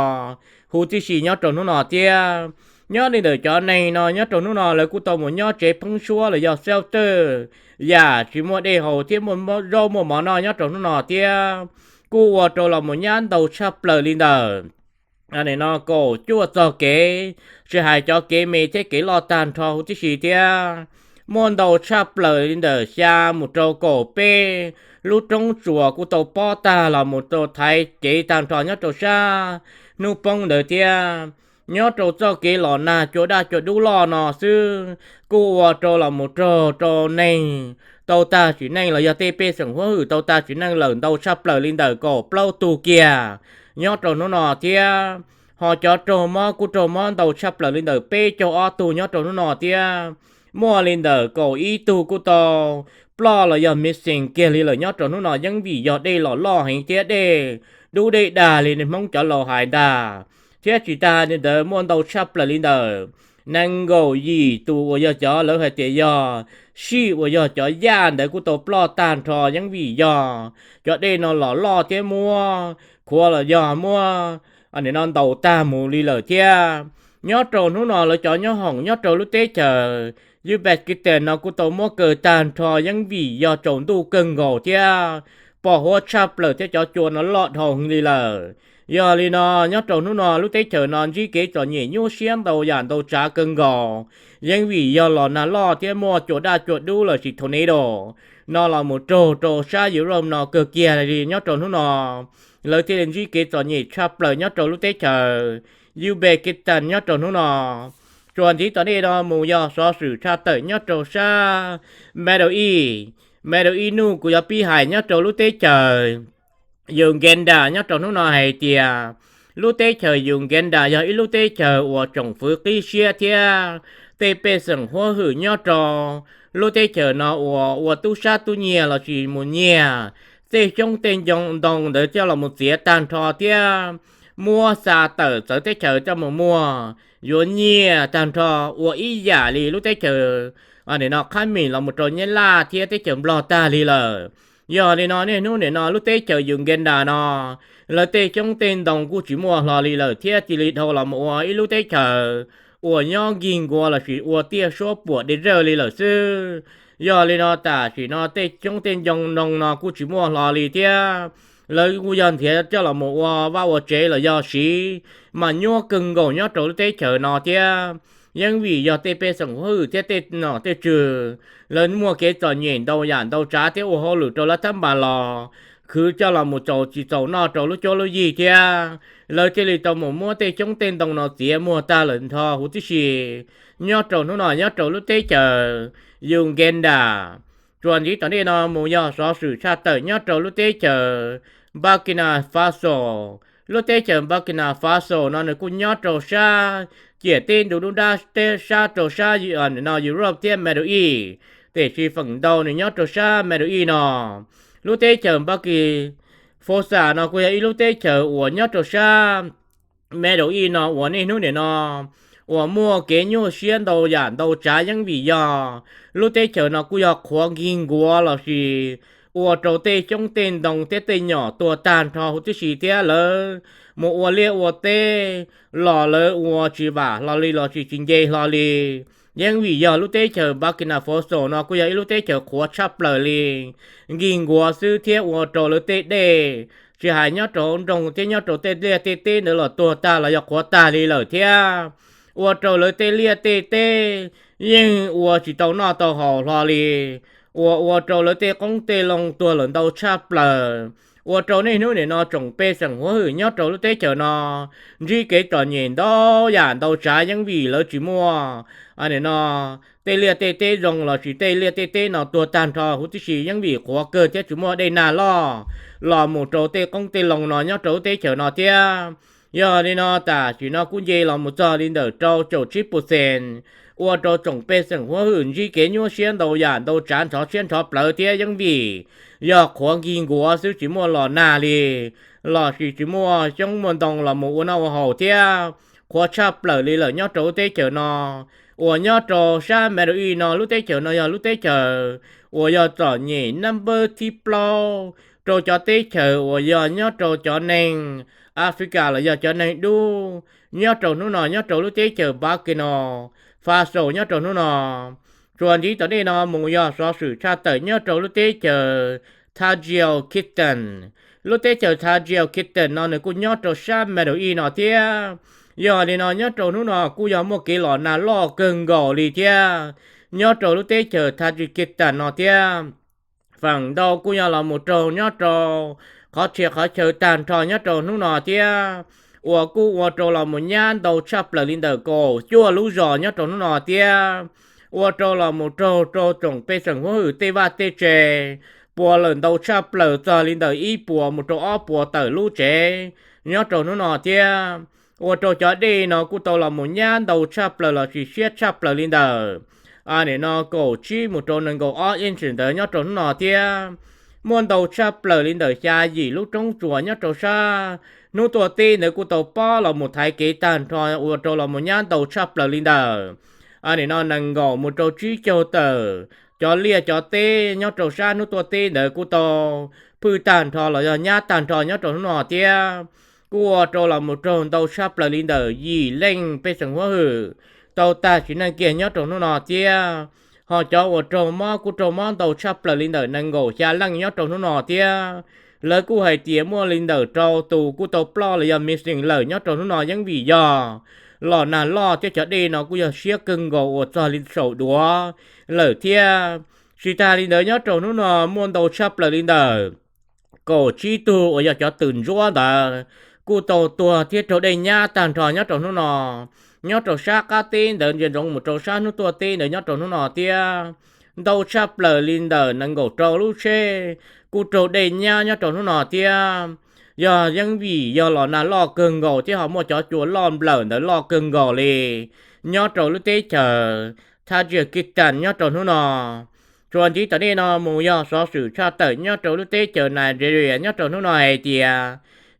huv tib si nyob rau hnub no thiab. Nyob li ntawm cov neeg no nyob rau hnub no lawv kuj tau mus nyob tsev pheeb suab los yog shelter, yam tsis muaj dej haus thiab muaj zaub muaj mov noj nyob rau hnub no thiab. Kuj ua rau los mus nyab ntau tshaj plaws li ntawm no kaum cuaj txog kev, tsis hais cov kev me thiab kev loj tag nrho huv tib si thiab. Muaj ntau tshaj plaws li ntawm xya mus rau kaum peb lub roob tsuas kuj tau pob tag los mus tau thaiv cev tag nrho nyob rau sab hnub poob ntawd thiab. Nyob rau txoj kev los nag cua daj cua dub loj no xwb kuj ua rau los mus raug rau neeg tau tag sim neej los yog tej pej xeem huab hwm tau tag sim neej lawm ntau tshaj plaws li ntawm kaum plaub tug kiag nyob rau hnub no thiab. Ho cov raug mob kuj raug mob ntau tshaj plaws li ntawm peb caug ob tug nyob rau hnub no thiab. Muaj li ntawm kaum ib tug kuj tau ploj los yog missing kiag li lawm nyob rau hnub no yeej vim yog dej los loj heev thiab dej dub dej dag li Hmoob cov laus hais ntag. Thiab tsis tas li ntawd muaj ntau tshaj plaws li ntawm nees nkaum yim tus uas yog cov lawv hais tias yog sij uas yog cov yaj ntawd kuj tau ploj tag nrho yeej vim yog cov dej no los loj thiab muab khuav los yog muab no ntaus tag mus li lawm thiab. Nyob rau hnub no lawv cov nyob hoom nyob rau lub teb chaws Uzbekistan no kuj tau muab kaw tag nrho yeej vim yog tsaus ntuj kawg nkaus thiab pos huab tshaj plaws thiab cov cua no loj dhau li lawm. Yog li no nyob rau hnub no lub teb chaws no ntsib kev txom nyem nyuaj siab ntau yam ntau tsav kawg nkaus, yeej vim yog los nag loj thiab muaj cua daj cua dub lossis tornado no los mus raug rau sab Europe no kawg kiag li nyob rau hnub no. Lawv thiaj li ntsib kev txom nyem tshaj plaws nyob rau lub teb chaws Uzbekistan nyob rau hnub no. Tsuas ntxiv tom ntej no mus yog xov xwm tshaj tawm nyob rau sab Middle East. Middle East nuj kuv yuav pib hais nyob rau lub teb chaws Uganda nyob rau hnub no hais tias lub teb chaws Uganda yog ib lub teb chaws uas tsoom fwv qib siab thiab tej pej xeem huab hwm nyob rau lub teb chaws no uas ua tub sab tub nyiag lossis mus nyiag tej xyoob tej ntoo ntawd coj los mus txiav tag nrho thiab muab xa tawm txawv teb chaws coj mus muag yuav nyiaj tag nrho ua ib yam li lub teb chaws nim no qhab mim los mus rau Nyab Laj thiab teb chaws Nplog tag li lawm. Yog li no niaj hnub nim no lub teb chaws Uganda no lawv tej xyoob tej ntoo kuj tsis muaj hlo li lawm thiab cia li dhau los mus ua ib lub teb chaws uas nyob nkig nkuav lossis ua tiaj suab puam dej zawj li lawm xwb. Yog li no tam sim no tej xyoob tej ntoo no kuj tsis muaj hlo li thiab lawv kuj yog nrhiav coj los mus ua vaj ua tsev los yog siv mas nyuaj kawg nkaus nyob rau lub teb chaws no thiab. Yeej vim yog tej pej xeem huab hwm thiab tej nom tej tswv lawv muaj kev txom nyem ntau yam ntau tsav thiab ua hauj lwm rau lawv thab npas los khwv coj los mus txaus tsis txaus noj rau lub cuab lub yig thiab. Lawv thiaj li tau mus muab tej xyoob tej ntoo no txiav muag tag lawm nrho huv tib si. Nyob rau hnub no nyob rau lub teb chaws Uganda, tsuas ntxiv tom ntej no mus yog xov xwm tshaj tawm nyob rau lub teb chaws Burkina Faso. Lub teb chaws Burkina Faso no nws kuj nyob rau sab ciam teb ntu dub dab teb sab rau sab no Europe thiab Middle East, tiam sis feem ntau nws nyob rau sab Middle East no. Lub teb chaws Burkina Faso no kuj yog ib lub teb chaws uas nyob rau sab Middle East no uas niaj hnub nim no uas muaj kev nyuaj siab ntau yam ntau tsav yeeb vim yog lub teb chaws no kuj yog qhuav nkig nkuav lossis ua rau tej xyoob tej ntoo thiab tej nyom tuag tag nrho huv tib si thiab lawv mus ua liaj ua teb los lawv ua tsis vam hlo li lossis tsis nce hlo li. Yeeb vim yog lub teb chaws Burkina Faso no kuj yog ib lub teb chaws qhuav tshaj plaws li, nkig nkuav xwb thiab ua rau lawv tej dej, tsis hais nyob rau hauv nroog thiab nyob rau tej liaj tej teb ntawd los tuag tag los yog qhuav tag li lawm thiab. Ua rau lawv tej liaj tej teb yeej ua tsis tau noj tau haus hlo li, uas ua rau lawv tej qoob tej loo tuag lawm ntau tshaj plaws. Ua rau niaj hnub nim no tsoom pej xeem huab hwm nyob rau lub teb chaws no ntsib kev txom nyem ntau yam ntau tsav yeeb vim lawv tsis muaj, nim no tej liaj tej teb zoo lossis tej liaj tej teb no tuag tag nrho huv tib si yeeb vim qhuav kawg thiab tsis muaj dej nag loj los mus rau tej qoob tej loo no nyob rau lub teb chaws no thiab. Yog li no tam sim no kuj nce los mus txog li ntawm rau caum tsib percent, ua rau tsoom pej xeem huab hwm ntsib kev nyuaj siab ntau yam ntau tsav nrov siab nrov plawv thiab yeeb vim yog qhuav nkig nkuav xwb tsis muaj los nag li, lossis tsis muaj xyoob muaj ntoo los mus ua noj ua haus thiab. Qhuav tshaj plaws li lawm nyob rau lub teb chaws no, uas nyob rau sab Middle East no lub teb chaws no yog lub teb chaws uas yog txom nyem nab npawb thib plaub rau cov teb chaws uas yog nyob rau cov neeg Africa los yog cov neeg dub nyob rau hnub no nyob rau lub teb chaws Burkina Faso nyob rau hnub no. Tsuas ntxiv tom ntej no mus yog xov xwm tshaj tawm nyob rau lub teb chaws Tajikistan. Lub teb chaws Tajikistan no nws kuj nyob rau sab Middle East no thiab. Yog li no nyob rau hnub no kuj yog muaj kev los nag loj kawg nkaus li thiab nyob rau lub teb chaws Tajikistan no thiab. Feem ntau kuj yog los mus raug nyob rau qhov txhia qhov chaw tag nrho nyob rau hnub no thiab, uas kuj ua rau los mus nyab ntau tshaj plaws li ntawm kaum cuaj lub zos nyob rau hnub no thiab, ua rau los mus raug rau tsoom pej xeem huab hwm tej vaj tej tse puas lawm ntau tshaj plaws txog li ntawm ib puas mus rau ob puas tawm lub tsev nyob rau hnub no thiab, ua rau cov dej no kuj tau los mus nyab ntau tshaj plaws lossis siab tshaj plaws li ntawm nim no kaum tsib mus rau nees nkaum ob inch ntawd nyob rau hnub no thiab. Muaj ntau tshaj plaws li ntawm xya yim lub roob tsuas nyob rau sab hnub tuaj teb ntawd kuj tau pob los mus thaiv kev tag nrho ua rau los mus nyab ntau tshaj plaws li ntawm nim no nees nkaum mus rau tsib caug tawm cov liaj cov teb nyob rau sab hnub tuaj teb ntawd kuj tau phwj tag nrho los yog nyab tag nrho nyob rau hnub no thiab. Kuj ua rau los mus raug ntau tshaj plaws li ntawm yim leej pej xeem huab hwm tau tag sim neej kiag nyob rau hnub no thiab. Ho cov uas raug mob kuj raug mob ntau tshaj plaws li ntawm nees nkaum xya leej nyob rau hnub no thiab. Lawv kuj hais tias muaj li ntawm rau tus kuj tau ploj los yog missing lawm nyob rau hnub no yeeb vim yog los nag loj thiab cov dej no kuj yog siab kawg nkaus uas txog li saum duav lawm thiab. Tsis tas li ntawd nyob rau hnub no muaj ntau tshaj plaws li ntawm kaum tsib tug uas yog cov twm ntsuab ntawd kuj tau tuag thiab raug dej nyab tag nrho nyob rau hnub no. Nyob rau sab qab teb ntawd ntsia ntsoov mus rau sab hnub tuaj teb ntawd nyob rau hnub no thiab. Ntau tshaj plaws li ntawm nees nkaum rau lub tsheb kuj raug dej nyab nyob rau hnub no thiab. Yog yeeb vim yog los nag loj kawg nkaus thiab ho muaj cov cua loj nplawm ntawd loj kawg nkaus li nyob rau lub teb chaws Tajikistan nyob rau hnub no. Tsuas ntxiv tom ntej no mus yog xov xwm tshaj tawm nyob rau lub teb chaws Nigeria nyob rau hnub no hais tias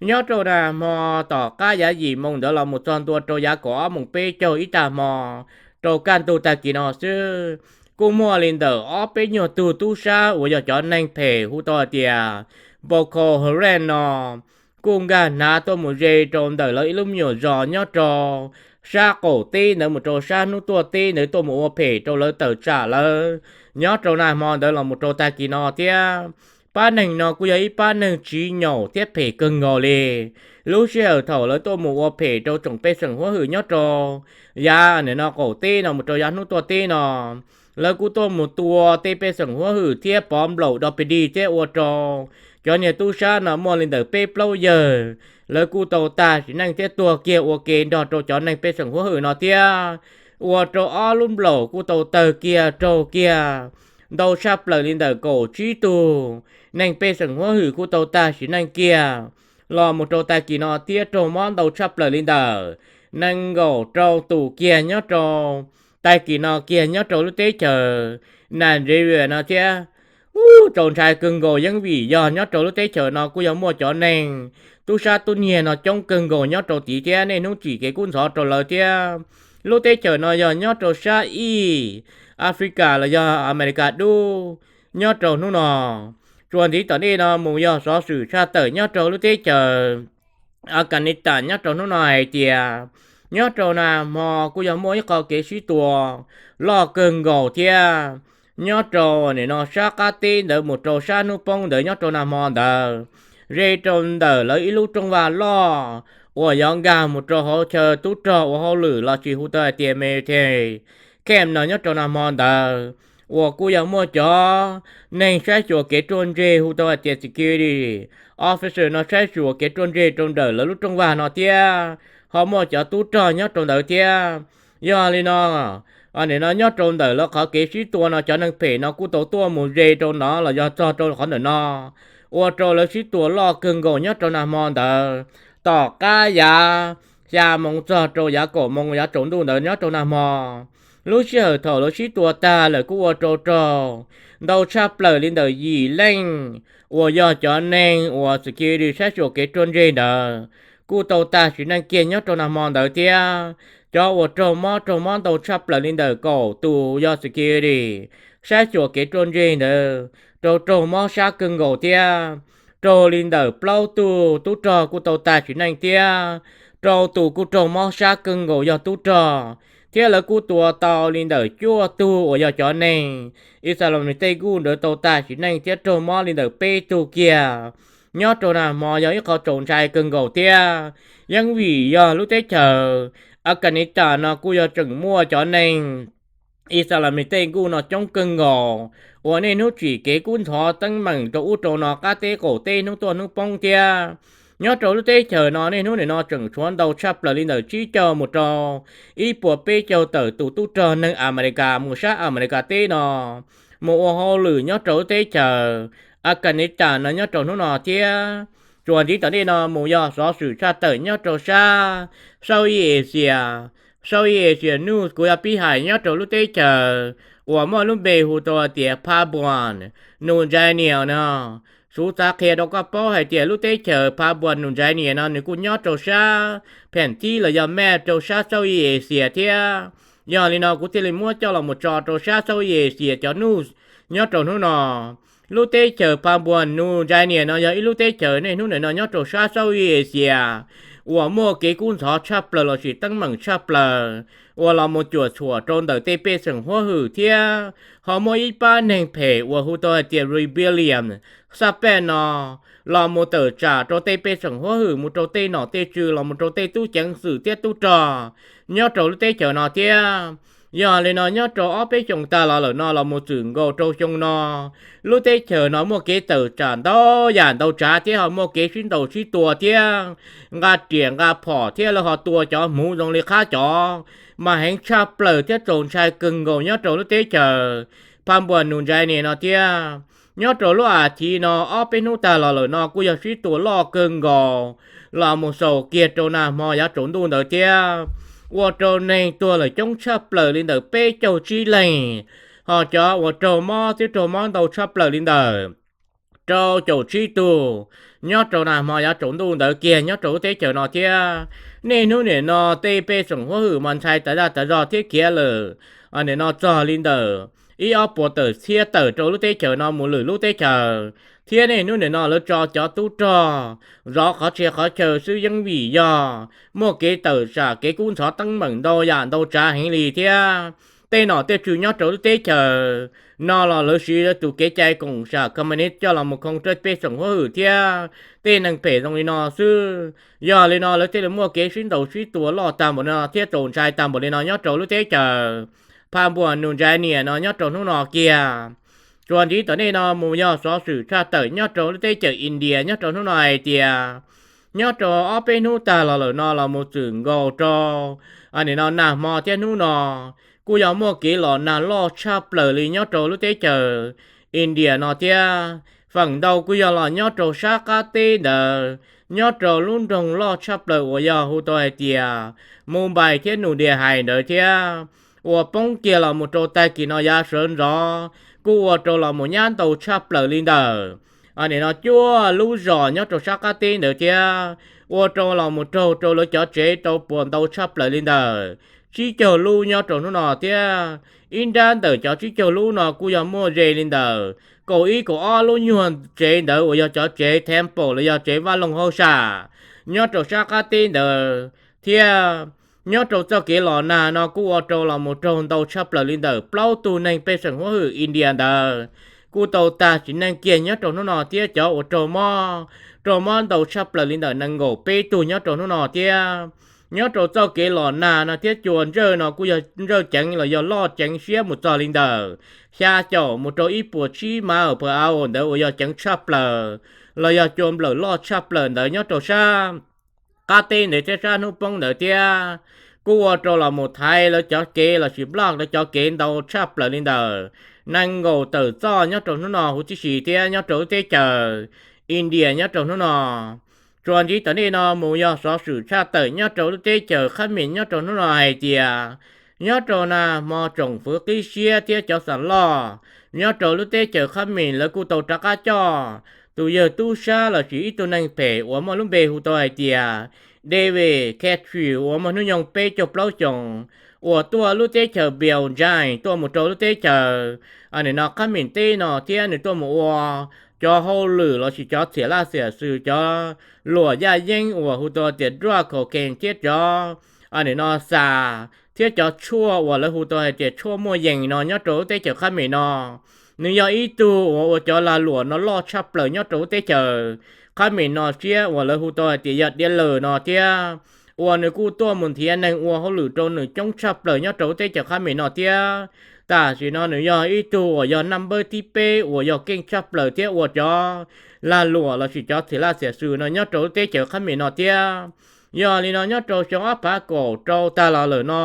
nyob rau nag hmo tom qab yav yim moo ntawd los mus txog ntua rau yav kaum ob moos peb caug ib tag hmo rau kaj ntug tag kis no xwb, kuj muaj li ntawm ob peb nyuag tug tub sab uas yog cov neeg phem hu tau hais tias Boko Haram no kuj nkag hnav tuaj mus ze rau ntawm lawv ib lub me nyuam zos nyob rau sab qaum teb ntawd mus rau sab hnub tuaj teb ntawd tuaj mus ua phem rau lawv tawm tsam lawv nyob rau nag hmo ntawd los mus rau tag kis no thiab. Pab neeg no kuj yog ib pab neeg tsiv nyaum thiab phem kawg nkaus li. Lub sij hawm thaum lawv tuaj mus ua phem rau tsoom pej xeem huab hwm nyob rau yav nim no qaum teb no mus rau yav hnub tuaj teb no, lawv kuj tuaj mus tua tej pej xeem huab hwm thiab pov nplaum do pes dig thiab ua rau Cov niag tub sab no muaj li ntawm peb plaub yawg, lawv kuj tau tag sim neej thiab tuag kiag ua ke nrog rau cov neeg pej xeem huab hwm no thiab, ua rau ob lub nplaum kuj tau tawg kiag raug kiag ntau tshaj plaws li ntawm kaum tsib tug neeg pej xeem huab hwm kuj tau tag sim neej kiag los mus rau tag kis no thiab raug mob ntau tshaj plaws li ntawm nees nkaum rau tus kiag nyob rau tag kis no kiag nyob rau lub teb chaws Nigeria no thiab. Ub, txaus ntshai kawg nkaus yeej vim yog nyob rau lub teb chaws no kuj yog muaj cov neeg tub sab tub nyiag no coob kawg nkaus nyob rau tid thiab, niaj hnub tsim kev kub ntxhov rau lawv thiab. Lub teb chaws no yog nyob rau sab ib Africa los yog Amelikas dub nyob rau hnub no. Tsuas ntxiv tom ntej no mus yog xov xwm tshaj tawm nyob rau lub teb chaws Afghanistan nyob rau hnub no hais tias nyob rau nag hmo kuj yog muaj ib qho kev sib tua loj kawg nkaus thiab. Nyob rau nim no sab qab teb ntawd mus rau sab hnub poob ntawd nyob rau nag hmo ntawd, ze rau ntawm lawv ib lub rooj vag loj uas yuav nkag mus rau hauv chaw tub rog ua hauj lwm los sis hu tau hais tias military camp no nyob rau nag hmo ntawd, uas kuj yog muaj cov neeg saib xyuas kev ruaj ntseg hu tau hais tias security officer no saib xyuas kev ruaj ntseg rau ntawm lawv lub rooj vag no thiab, ho muaj cov tub rog nyob rau ntawd thiab. Yog li no, nim no nyob rau ntawm lawv qhov kev sib tua no cov neeg phem no kuj tau tuaj mus ze rau no los yog txog rau qhov ntawm no, ua rau lawv sib tua loj kawg nkaus nyob rau nag hmo ntawd. Tom qab yav xya moo txog rau yav kaum moo yav tsaus ntuj ntawd nyob rau nag hmo, lub sij hawm thaum lawv sib tua tag lawm kuj ua rau raug ntau tshaj plaws li ntawm yim leej uas yog cov neeg uas security saib xyuas kev ruaj ntseg ntawd kuj tau tag sim neej kiag nyob rau nag hmo ntawd thiab. Cov uas raug mob raug mob ntau tshaj plaws li ntawm kaum tus yog security saib xyuas kev ruaj ntseg ntawd raug raug mob sab kawg nkaus thiab. Raug li ntawm plaub tug tub rog kuj tau tag sim neej thiab, rau tus kuj raug mob sab kawg nkaus yog tub rog, thiab lawv kuj tua tau li ntawm cuaj tug uas yog cov neeg Islamic State kuj ntawd tau tag sim neej thiab raug mob li ntawm peb tug kiag. Nyob rau nag hmo yog ib qho txaus ntshai kawg nkaus thiab, yeej vim yog lub teb chaws Afghanistan no kuj yog tseem muaj cov neeg Islamic State kuj no coob kawg nkaus uas niaj hnub tsim kev kub ntxhov teeb meem rau ub rau no qab teb qaum teb hnub tuaj hnub poob thiab. Nyob rau lub teb chaws no niaj hnub nim no tseem tshuav ntau tshaj plaws li ntawm tsib caug mus rau ib puas peb caug tawm tus tub rog neeg Amelikas mus sab Amelikas teb no mus ua hauj lwm nyob rau lub teb chaws Afghanistan no nyob rau hnub no thiab. Tsuas ntxiv tom ntej no mus yog xov xwm tshaj tawm nyob rau sab Southeast Asia. Southeast Asia News kuv yog pib hais nyob rau lub teb chaws uas muaj lub npe hu tau tias Pabwan Nunjanian no. Xub xav qhia rau koj paub hais tias lub teb chaws Pabwan Nunjanian no nws kuj nyob rau sab phem tib los yog maj rau sab Southeast Asia thiab. Yog li no kuv thiaj li muab coj los mus tso rau sab Southeast Asia cov news nyob rau hnub no. Lub teb chaws Pabwan Nunjanian no yog ib lub teb chaws niaj hnub nim no nyob rau sab Southeast Asia uas muaj kev kub ntxhov tshaj plaws los sis teeb meem tshaj plaws uas los mus cuam tshuam rau ntawm tej pej xeem huab hwm thiab ho muaj ib pab neeg phem uas hu tau hais tias rebellion xab pej no los mus tawm tsam rau tej pej xeem huab hwm mus rau tej nom tej tswv los mus rau tej tub ceev xwm thiab tub rog nyob rau lub teb chaws no thiab. Yog li no nyob rau ob peb xyoos tag los lawm no los mus txwm nkaus rau xyoo no, lub teb chaws no muaj kev tawm tsam ntau yam ntau tsav thiab ho muaj kev sib ntaus sib tua thiab nqa riam nqa phom thiab lawv ho tua cov hmuv zoo li qhab cov mas heev tshaj plaws thiab txaus ntshai kawg nkaus nyob rau lub teb chaws Pabwan Nunjanian no thiab. Nyob rau lub as thiv no ob peb hnub tag los lawm no kuj yog sib tua loj kawg nkaus los mus xaus kiag rau nag hmo yav tsaus ntuj ntawd thiab, ua rau neeg tuag lawm coob tshaj plaws li ntawm peb caug tsib leeg, ho cov uas raug mob thiab raug mob ntau tshaj plaws li ntawm rau caum tsib tug nyob rau nag hmo yav tsaus ntuj ntawd kiag nyob rau lub teb chaws no thiab. Niaj hnub nim no tej pej xeem huab hwm mas ntshai tas zaj tas zog thiab khiav lawm nim no txog li ntawm ib ob puas tawm txhiab tawm rau lub teb chaws no mus lwm lub teb chaws, thiab niaj hnub nim no lawv tso cov tub rog zov qhov txhia qhov chaw xwb yeej vim yog muaj kev tawm tsam kev kub ntxhov teeb meem ntau yam ntau tsav heev li thiab. Tej nom tej tswv nyob rau lub teb chaws no los lawv siv lawv tus kev cai koom sam communist coj los mus khoo rau pej xeem huab hwm thiab tej neeg phem zoo li no xwb. Yog li no lawv thiaj li muaj kev sib ntaus sib tua loj tag npaum li no thiab txaus ntshai tag npaum li no nyob rau lub teb chaws Pabua Nunjai niam no nyob rau hnub no kiag. Tsuas ntxiv tom ntej no mus yog xov xwm tshaj tawm nyob rau lub teb chaws India nyob rau hnub no hais tias nyob rau ob peb hnub tag los lawm no los mus txwm nkaus rau nim no nag hmo thiab hnub no kuj yog muaj kev los nag loj tshaj plaws li nyob rau lub teb chaws India no thiab. Feem ntau kuj yog los nyob rau sab qab teb ntawd, nyob rau lub nroog loj tshaj plaws uas yog hu tau hais tias Mumbai thiab New Delhi ntawd thiab, uas poob kiag los mus rau tag kis no yav sawv ntxov kuj ua rau los mus nyab ntau tshaj plaws li ntawm nim no cuaj lub zos nyob rau sab qab teb ntawd thiab, ua rau los mus raug rau lawv cov tsev tau puas ntau tshaj plaws li ntawm tsib caug lub nyob rau hnub no thiab. Ib nrab ntawm cov tsib caug lub no kuj yog muaj ze li ntawm kaum ib kaum ob lub nyuag tsev ntawd uas yog cov tsev temple los yog tsev vaj loog hauj sam nyob rau sab qab teb ntawd thiab. Nyob rau txoj kev los nag no kuj ua rau los mus raug ntau tshaj plaws li ntawm plaub tug neeg pej xeem huab hwm India ntawd kuj tau tag sim neej kiag nyob rau hnub no thiab cov uas raug mob, raug mob ntau tshaj plaws li ntawm nees nkaum peb tug nyob rau hnub no thiab. Nyob rau txoj kev los nag no thiab cua ntsawj no kuj yog ntsawj ceev los yog loj ceev siab mus txog li ntawm xya caum mus rau ib puas tsib maj per hour ntawd uas yog ceev tshaj plaws los yog cua nplawm loj tshaj plaws ntawd nyob rau sab qab teb ntawd thiab sab hnub poob ntawd thiab. Kuj ua rau los mus thaiv lawv cov kev los sis block lawv cov kev ntau tshaj plaws li ntawm nees nkaum tawm txoj nyob rau hnub no huv tib si thiab nyob rau lub teb chaws India nyob rau hnub no. Tsuas ntxiv tom ntej no mus yog xov xwm tshaj tawm nyob rau lub teb chaws Khab Mis nyob rau hnub no hais tias nyob rau nag hmo tsoom fwv qib siab thiab cov xam loj nyob rau lub teb chaws Khab Mis lawv kuj tau rov qab coj tus yawg tub sab los sis ib tug neeg phem uas muaj lub npe hu tau hais tias David Catriel uas muaj hnub nyoog peb caug plaub xyoos uas tuaj lub teb chaws Belgium tuaj mus rau lub teb chaws nim no Khab Mis teb no thiab nws tuaj mus ua cov hauj lwm los sis cov txhiam laj txhiam xws cov luam yaj yeeb uas hu tau tias drug cocaine thiab cov nim no xa thiab cov tshuaj uas lawv hu tau hais tias tshuaj muaj yees no nyob rau lub teb chaws Khab Mis no. Nws yog ib tug uas ua cov lag luam no loj tshaj plaws nyob rau lub teb chaws Khab Mis no siab uas lawv hu tau hais tias yog diab lawm no thiab, uas nws kuj tuaj mus nrhiav neeg ua hauj lwm rau nws coob tshaj plaws nyob rau lub teb chaws Khab Mis no thiab. Tam sim no nws yog ib tug uas yog naj npawb thib peb uas yog keej tshaj plaws thiab ua cov lag luam los sis cov txhiam laj txhiam xws no nyob rau lub teb chaws Khab Mis no thiab. Yog li no nyob rau xyoo ob phav kaum rau tag los lawm no,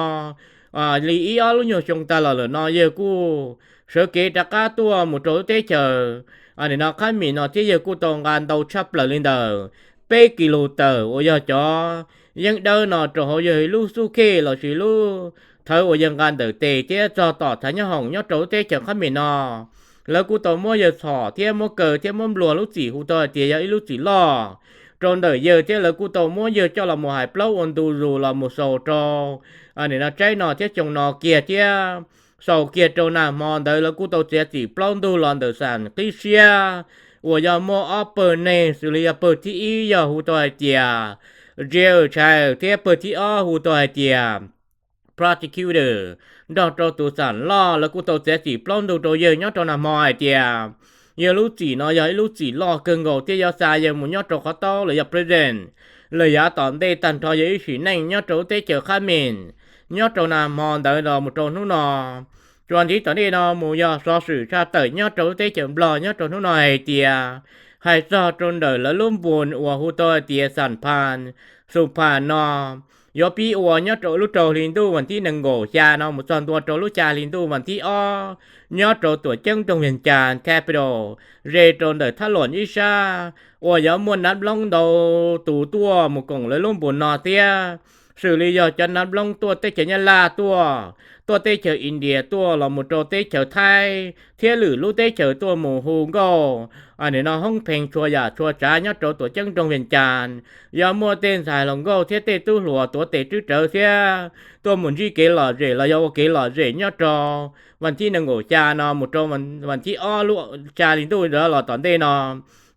li ib ob lub nyuag xyoo tag los lawm no yawg kuj sawv kev rov qab tuaj mus rau lub teb chaws nim no Khab Mis no thiab yawg kuj tau nqa ntau tshaj plaws li ntawm peb kis lus tawm uas yog cov yeeb dawb no rau hauv yawg ib lub xub khej los sis lub thawv uas yawg nqa ntawm tes thiab txog tom thav nyob hoom nyob rau lub teb chaws Khab Mis no. Lawv kuj tau muab yawg txhom thiab muab kaw thiab muab npluag lub txim hu tau hais tias yog ib lub txim loj rau ntawm yawg thiab lawv kuj tau muab yawg coj los mus hais plaub ua ntu zus los mus xaus rau nim no tsaib no thiab xyoo no kiag thiab. Xaus kiag rau nag hmo ntawd lawv kuj tau txiav txim plaub ntug los ntawm xam qib siab uas yog muaj ob pawg neeg xws li yog pawg thib ib yog hu tau hais tias Jail Child thiab pawg thib ob hu tau hais tias Prosecutor, nrog rau tus xam loj lawv kuj tau txiav txim plaub ntug rau yawg nyob rau nag hmo hais tias yawg lub txim no yog ib lub txim loj kawg nkaus thiab yuav xa yawg mus nyob rau qhov taub los yog prison lawm yav tom ntej tag nrho yawg ib sim neej nyob rau lub teb chaws Khab Mis nyob rau nag hmo ntawd los mus rau hnub no. Tsuas ntxiv tom ntej no mus yog xov xwm tshaj tawm nyob rau lub teb chaws Nplog nyob rau hnub no hais tias hais txog rau ntawm lawv lub npus uas hu tau hais tias Xam Phas, Xus Phas no yuav pib ua nyob rau lub rau hli ntuj vas thib nees nkaum xya no mus txog ntua rau lub xya hli ntuj vas thib ob nyob rau tuam ceeb nroog Vias Cas capital, ze rau ntawm thab luam ib sab uas yuav muaj nav nploob ntau tus tuaj mus koom lawv lub npus no thiab. Xws li yog cov nav nploob tuaj teb chaws Nyab Laj tuaj, tuaj teb chaws India tuaj los mus rau teb chaws Thaib thiab lwm lub teb chaws tuaj mus hu nkauj nim no hoob pheej txhua yam txhua tsav nyob rau tuam ceeb nroog Vias Cas. Yog muaj tej ntxhais hluas nkauj thiab tej tub hluas tuav tes tswb rawv thiab tuaj mus ntsib kev lom zem los yog ua kev lom zem nyob rau vas thib nees nkaum xya no mus rau vas thib ob lub xya hli ntuj ntawd los tom ntej no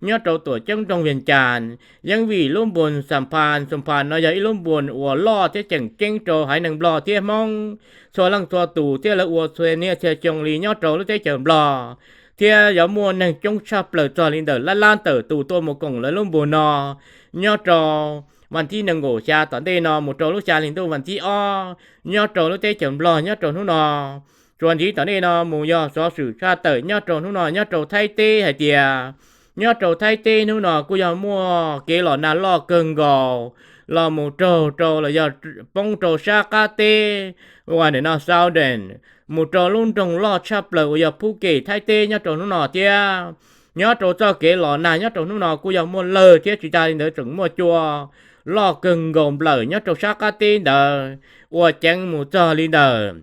nyob rau tuam ceeb nroog Vias Cas. Yeej vim lub npus Xam Phas, Xus Phas no yog ib lub npus uas loj thiab tseem ceeb rau haiv neeg Nplog thiab Hmoob txhua leej txhua tus thiab lawv ua txhua niaj txhia xyoo li nyob rau lub teb chaws Nplog, thiab yuav muaj neeg coob tshaj plaws txog li ntawm lab lab tawm tus tuaj mus koom lawv lub npus no nyob rau vas thib nees nkaum xya tom ntej no mus rau lub xya hli ntuj vas thib ob nyob rau lub teb chaws Nplog nyob rau hnub no. Tsuas ntxiv tom ntej no mus yog xov xwm tshaj tawm nyob rau hnub no nyob rau Thaib teb hais tias nyob rau Thaib teb hnub no kuj yog muaj kev los nag loj kawg nkaus los mus raug rau los yog poob rau sab qab teb uas nim no Southern, mus rau lub nroog loj tshaj plaws uas yog Phub Kem Thaib teb nyob rau hnub no thiab. Nyob rau txoj kev los nag nyob rau hnub no kuj yog muaj lawg thiab tsis tas li ntawd tseem muaj cua loj kawg nkaus nplawm nyob rau sab qab teb ntawd uas ceev mus txog li ntawm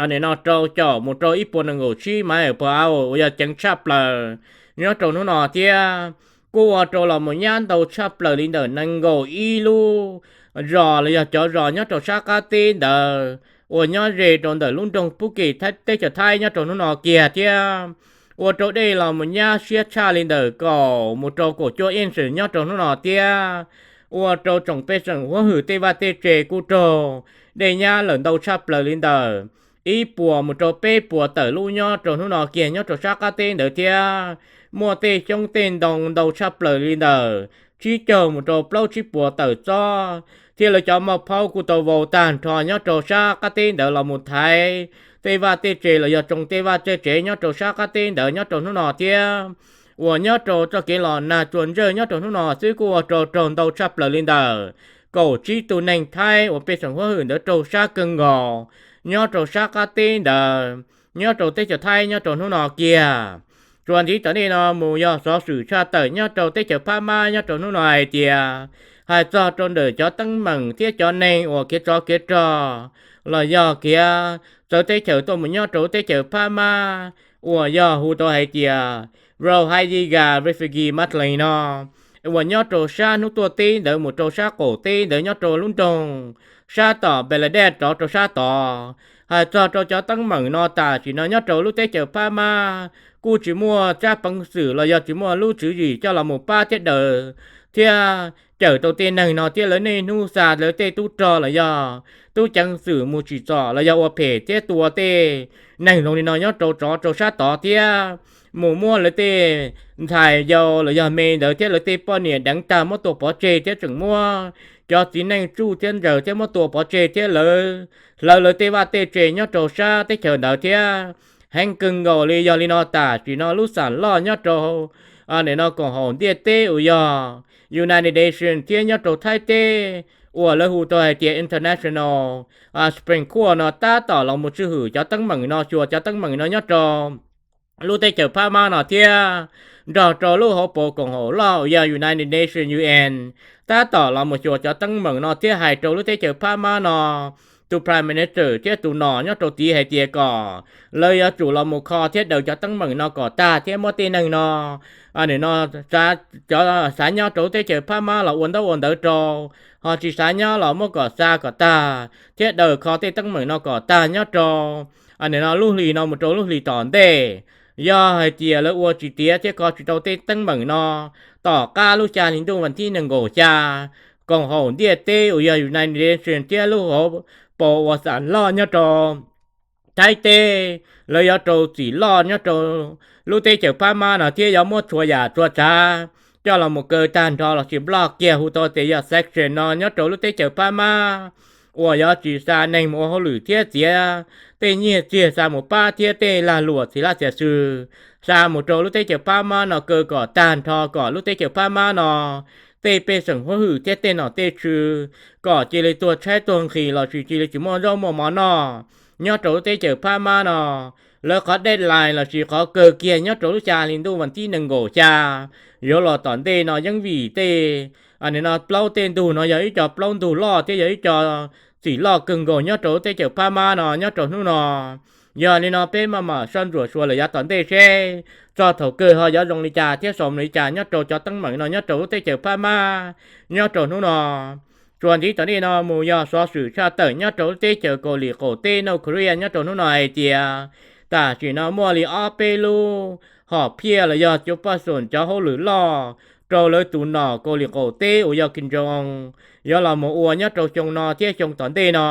nim no rau caum mus rau ib puas nees nkaum tsib maiv per hour uas yog ceev tshaj plaws nyob rau hnub no thiab. Kuj ua rau los mus nyab ntau tshaj plaws li ntawm nees nkaum ib lub zos los yog cov zos nyob rau sab qab teb ntawd uas nyob ze rau ntawm lub nroog Phub Kem teb chaws Thaib nyob rau hnub no kiag thiab. Ua rau dej los mus nyab siab tshaj li ntawm kaum mus rau kaum cuaj inches nyob rau hnub no thiab. Ua rau tsoom pej xeem huab hwm tej vaj tej tse kuj raug dej nyab lawm ntau tshaj plaws li ntawm ib puas mus rau peb puas tawm lub nyob rau hnub no kiag nyob rau sab qab teb ntawd thiab. Muaj tej xyoob tej ntoo ntau tshaj plaws li ntawm tsib caug mus rau plaub tsib puas tawm txob thiab lawv cov maj phaub kuj tau vau tag nrho nyob rau sab qab teb ntawd los mus thaiv tej vaj tej tse los yog tsoo tej vaj tej tsev nyob rau sab qab teb ntawd nyob rau hnub no thiab. Uas nyob rau txoj kev los nag tsuas ntsawj nyob rau hnub no xwb kuj ua rau raug ntau tshaj plaws li ntawm kaum tsib tus neeg Thaib uas pej xeem huab hwm ntawd raug sab kawg nkaus nyob rau sab qab teb ntawd nyob rau teb chaws Thaib nyob rau hnub no kiag. Tsuas ntxiv tom ntej no mus yog xov xwm tshaj tawm nyob rau teb chaws Phab Mab nyob rau hnub no hais tias hais txog rau ntawm cov teeb meem thiab cov neeg uas khiav tsov khiav rog los yog khiav txawv teb chaws tuaj mus nyob rau teb chaws Phab Mab uas yog hu tau hais tias Rohingya refugee maiv lees no uas nyob rau sab hnub tuaj teb ntawd mus rau sab qaum teb ntawd nyob rau lub nroog sab tom Bangladesh rov rau sab tod. Hais txog rau cov teeb meem no tam sim no nyob rau lub teb chaws Phab Mab kuj tsis muaj tsab peev xwm los yog tsis muaj lub tswv yim coj los mus pab thiab daws thiab cawm tau tej neeg no thiab lawv niaj hnub xa lawv tej tub rog los yog tub ceev xwm mus tsim txom los yog ua phem thiab tua tej neeg zoo li no nyob rau tsov rau sab tod thiab mus muab lawv tej ntxhais yau los yog me ntawd thiab lawv tej poj niam deev tag muab tua pov tseg thiab tseem muab cov txiv neej tsuj thiab ntsaws thiab muab tua pov tseg thiab lawv hlawv lawv tej vaj tej tse nyob rau sab teb chaws ntawd thiab. Heev kawg nkaus li yog li no tam sim no lub xam loj nyob rau nim no koom haum ntiaj teb uas yog United Nations thiab nyob rau Thaib teb uas lawv hu tau hais tias International Supreme Court no tab tom los mus tswj hwm cov teeb meem no xyuas cov teeb meem no nyob rau lub teb chaws Phab Mab no thiab nrog rau lub hauv paus koom haum loj uas yog United Nations U N tab tom los mus xyuas cov teeb meem no thiab hais rau lub teb chaws Phab Mab no tus Prime Minister thiab tus nom nyob rau tid hais tias kom lawv yuav tsum los mus kho thiab daws cov teeb meem no kom tag thiab muab tej neeg no nim no xav nyob rau lub teb chaws Phab Mab los ua ntaub ua ntawv rau, ho tsis xav nyob los muab kom xa kom tag thiab daws kho tej teeb meem no kom tag nyob rau nim no lub hlis no mus rau lub hlis tom ntej. Yog hais tias lawv ua tsis tiav thiab kho tsis tau tej teeb meem no tom qab lub xya hli ntuj vas thib nees nkaum xya, koom haum ntiaj teb uas yog United Nations thiab lub hauv paus uas xam loj nyob rau Thaib teb, lawv yuav rau txim loj nyob rau lub teb chaws Phab Mab no thiab yuav muab txhua yam txhua tsav coj los mus kaw tag nrho los sis block kiag hu tau tias yog sanction no nyob rau lub teb chaws Phab Mab uas yuav tsis xa neeg mus ua hauj lwm thiab txiav tej nyiaj txiag xa mus pab thiab tej lag luam txiv laj txiav xwm xa mus rau lub teb chaws Phab Mab no kaw kom tag nrho kom lub teb chaws Phab Mab no tej pej xeem huab hwm thiab tej nom tej tswv kom cia li tuag tshaib tuag nqhis los sis cia li tsis muaj zaub muaj mov noj nyob rau lub teb chaws Phab Mab no. Lawv qhov deadline los sis qhov kaw kiag nyob rau lub xya hli ntuj vas thib nees nkaum xya yuav los tom ntej no yeej vim tej nim no plaub tej ntug no yog ib co plaub ntug loj thiab yog ib co txim loj kawg nkaus nyob rau lub teb chaws Phab Mab no nyob rau hnub no. Yog li no peb maj mam soj ntsuam xyuas lawm yav tom ntej seb txog thaum kawg ho yuav zoo li cas thiab xaus li cas nyob rau cov teeb meem no nyob rau lub teb chaws Phab Mab nyob rau hnub no. Tsuas ntxiv tom ntej no mus yog xov xwm tshaj tawm nyob rau lub teb chaws Kaus Lim qaum teb North Korea nyob rau hnub no hais tias tam sim no muaj li ob peb lub hom phiaj los yog cuv paj xoom cov hauj lwm loj rau lawv tus nom Kaus Lim qaum teb uas yog Kim Jong Un yuav los mus ua nyob rau xyoo no thiab xyoo tom ntej no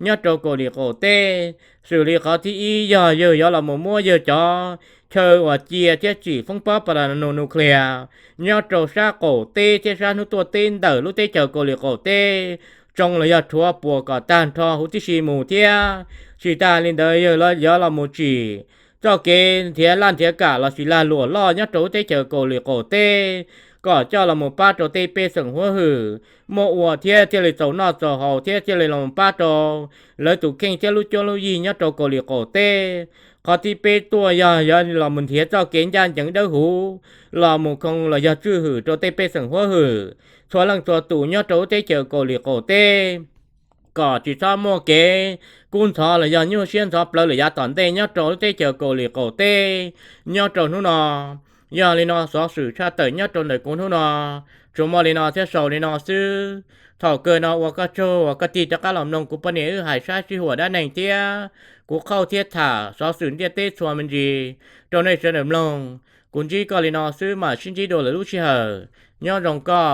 nyob rau Kaus Lim qaum teb. Xws li qhov thib ib yog yawg yuav los mus muab yawg cov chaw uas cia thiab tsim foob pob pas nus nuclear nyob rau sab qaum teb thiab sab hnub tuaj teb ntawm lub teb chaws Kaus Lim qaum teb tsoo los yog rhuav puas kom tag nrho huv tib si mus thiab. Tsis tas li ntawd yog los mus tsim txoj kev nrhiav laj nrhiav kam los sis lag luam loj nyob rau lub teb chaws Kaus Lim qaum teb, kom coj los mus pab rau tej pej xeem huab hwm muaj ua thiab thiaj li txaus noj txaus haus thiab thiaj li los pab rau lawv tus kheej thiab lub cuab lub yig nyob rau Kaus Lim qaum teb. Qhov thib peb tuaj yog yog los mus nrhiav txoj kev ncaj ncees dawb huv los mus khoo los yog tswj hwm rau tej pej xeem huab hwm txhua leej txhua tus nyob rau lub teb chaws Kaus Lim qaum teb, kom tsis txhob muaj kev kub ntxhov los yog nyuaj siab ntxhov plawv lawm yav tom ntej nyob rau lub teb chaws Kaus Lim qaum teb nyob rau hnub no. Yog li no xov xwm tshaj tawm nyob rau ntawm kuv hnub no tsuas muaj li no thiab xaus li no xwb. Thaum kawg no ua koj tsaug uas koj tig rov qab los mloog kuv poj niam wb hais sab sij huam dab neeg thiab kuv qhauj thiab tham xov xwm ntiaj teb txhua me ntsis rau nej sawv daws mloog. Kuv ntsib koj li no xwb mam sib ntsib dua lwm lub sij hawm. Nyob zoo koj.